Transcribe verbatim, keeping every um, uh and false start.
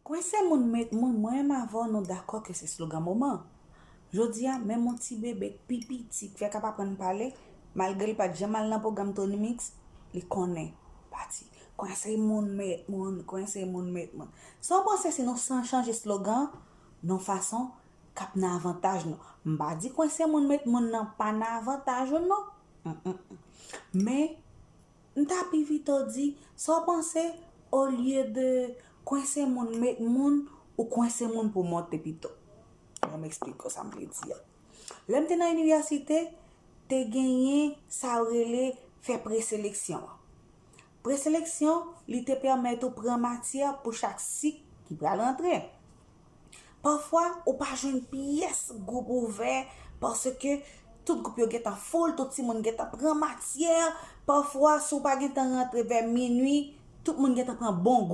Kwense moun met moun, mwen menm avè w nou dakò ke se slogan moman. Jodi a, menm yon ti bebe k pi piti k fèk ap aprann pale, malgre l pa t janm al nan pwogram Tony Mix, li konnen pati. Kwense moun met moun, kwense moun met moun. Sa w panse si nou san chanje slogan nan fason k ap nan avantaj nou? M pa di kwense moun met moun nan pa nan avantaj ou non. Mm, mm, mm. Men, m ta pi pito di, sa w panse, olye de kwense moun met moun, ou kwense moun pou monte pito? Bon, m eksplike w sa m vle di a. Lè m te nan inivèsite, te genyen sa yo rele fè preseleksyon an. Preseleksyon, li te pèmèt ou pran matyè pou chak sik ki pral rantre. Pafwa, ou pa jwenn pyès gwoup ouvè paske tout gwoup yo gentan full, tout timoun gentan pran matyè. Pafwa, si w pa gentan rantre vè minui, tout moun gentan pran bon